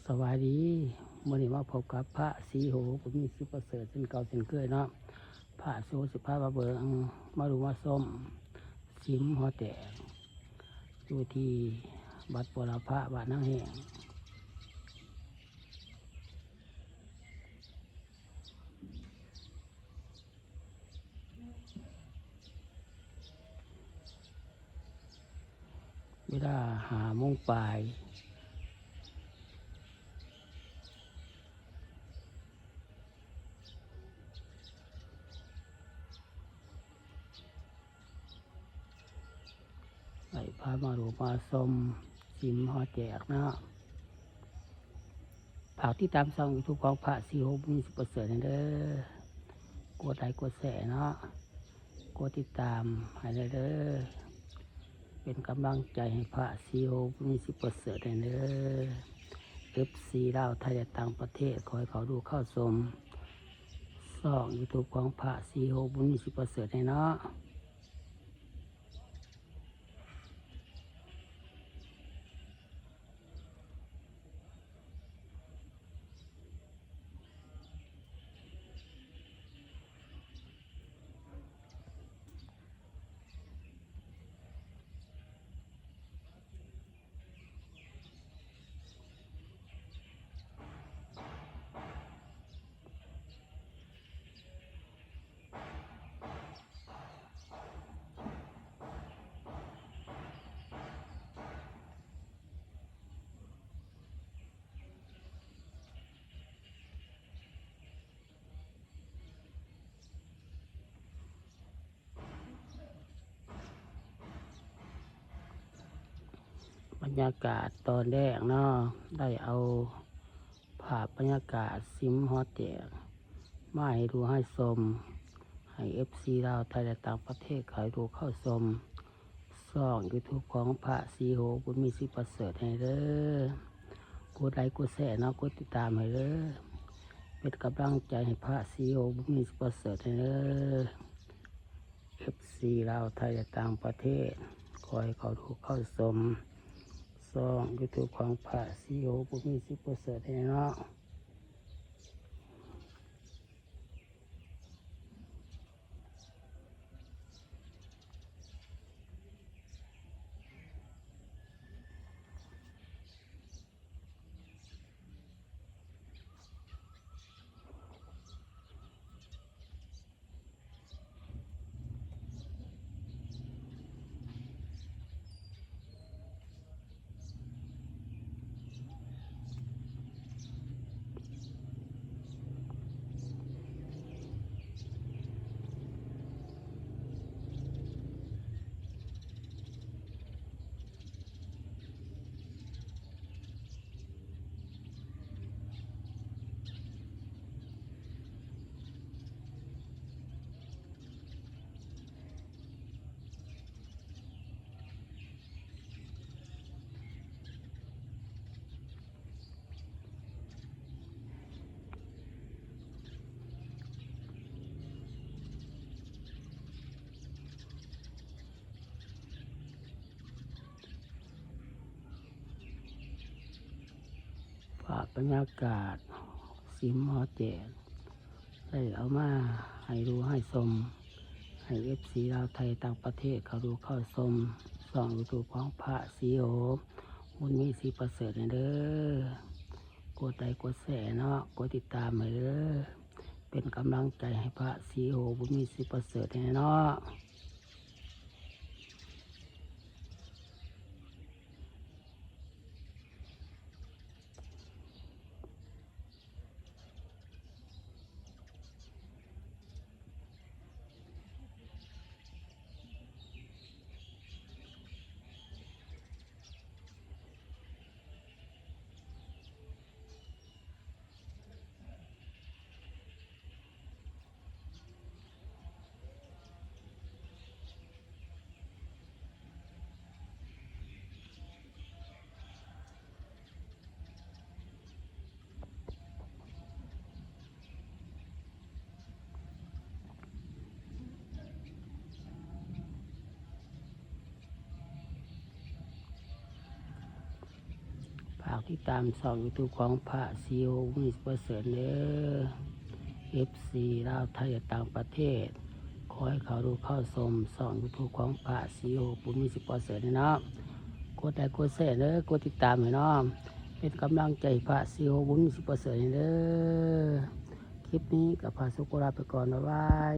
ສະບາຍດີ ມື້ນີ້ມາພົບກັບພະສີໂຫ ບຸນມີ ສີປະເສີດ ເຊັ່ນເກົ່າເຊັ່ນເຄີຍເນາະ. ພະສີໂຫຊິພາມາເບິ່ງ ມາດູມາຊົມ ສິມຫໍແຕກ ຢູ່ທີ່ວັດວໍລະພະ ບ້ານນາແຫ້ງ. ເວລາຫ້າໂມງປາຍ ໄດ້ພາມາດູມາຊົມ ສິມຫໍແຕກເນາະ. ຝາກຕິດຕາມຊ່ອງຢູທູບຂອງພະສີໂຫ ບຸນມີ ສີປະເສີດ ແດ່ເດີ. ກົດໄລກົດແຊເນາະ ກົດຕິດຕາມໃຫ້ແດ່ເດີ. ເປັນກຳລັງໃຈໃຫ້ພະສີໂຫ ບຸນມີ ສີປະເສີດ ແດ່ເດີ. ເອັຟຊີ ລາວ ໄທ ແລະ ຕ່າງປະເທດ ຂໍໃຫ້ເຂົ້າດູເຂົ້າຊົມ ຊ່ອງຢູທູບຂອງພະສີໂຫ ບຸນມີ ສີປະເສີດ ແດ່ເນາະ. ບັນຍາກາດຕອນແລງເນາະ ໄດ້ເອົາພາບບັນຍາກາດສິມຫໍແຕກ ມາໃຫ້ດູໃຫ້ຊົມ ໃຫ້ເອັຟຊີ ລາວ ໄທ ແລະ ຕ່າງປະເທດ ເຂົ້າດູເຂົ້າຊົມ ຊ່ອງຢູທູບຂອງພະສີໂຫ ບຸນມີ ສີປະເສີດ ແດ່ເດີ. ກົດໄລກົດແຊເນາະ ກົດຕິດຕາມໃຫ້ເດີ. ເປັນກຳລັງໃຈໃຫ້ພະສີໂຫ ບຸນມີ ສີປະເສີດ ແດ່ເດີ. ເອັຟຊີ ລາວ ໄທ ແລະ ຕ່າງປະເທດ ຂໍໃຫ້ເຂົ້າດູເຂົ້າຊົມ ຊ່ອງຢູທູບຂອງພະສີໂຫ ບຸນມີ ສີປະເສີດ ແດ່ເນາະ. ພາບບັນຍາກາດສິມຫໍແຕກ ໄດ້ເອົາມາໃຫ້ດູໃຫ້ຊົມ ໃຫ້ເອັຟຊີ ລາວ ໄທ ຕ່າງປະເທດ ເຂົ້າດູເຂົ້າຊົມ ຊ່ອງຢູທູບຂອງພະສີໂຫ ບຸນມີ ສີປະເສີດ ແດ່ເດີ. ກົດໄລກົດແຊເນາະ ກົດຕິດຕາມໃຫ້ເດີ. ເປັນກຳລັງໃຈໃຫ້ພະສີໂຫ ບຸນມີ ສີປະເສີດ ແດ່ເນາະ. ຕິດຕາມຊ່ອງຢູທູບຂອງພະສີໂຮບຸນມີ ຊິປະເສີດເດີ. ເອັຟຊີລາວ ໄທ ແລະ ຕ່າງປະເທດ ຂໍໃຫ້ເຂົ້າດູເຂົ້າຊົມຊ່ອງຢູທູບຂອງພະສີໂຮບຸນມີ ຊິປະເສີດເດີເນາະ. ກົດໄລກົດແຊເດີ ກົດຕິດຕາມໃຫ້ເນາະ ເປັນກຳລັງໃຈໃຫ້ພະສີໂຮບຸນມີ ຊິປະເສີດເດີ. ຄລິບນີ້ກໍພະສີໂຮລາໄປກ່ອນ ບາຍບາຍ.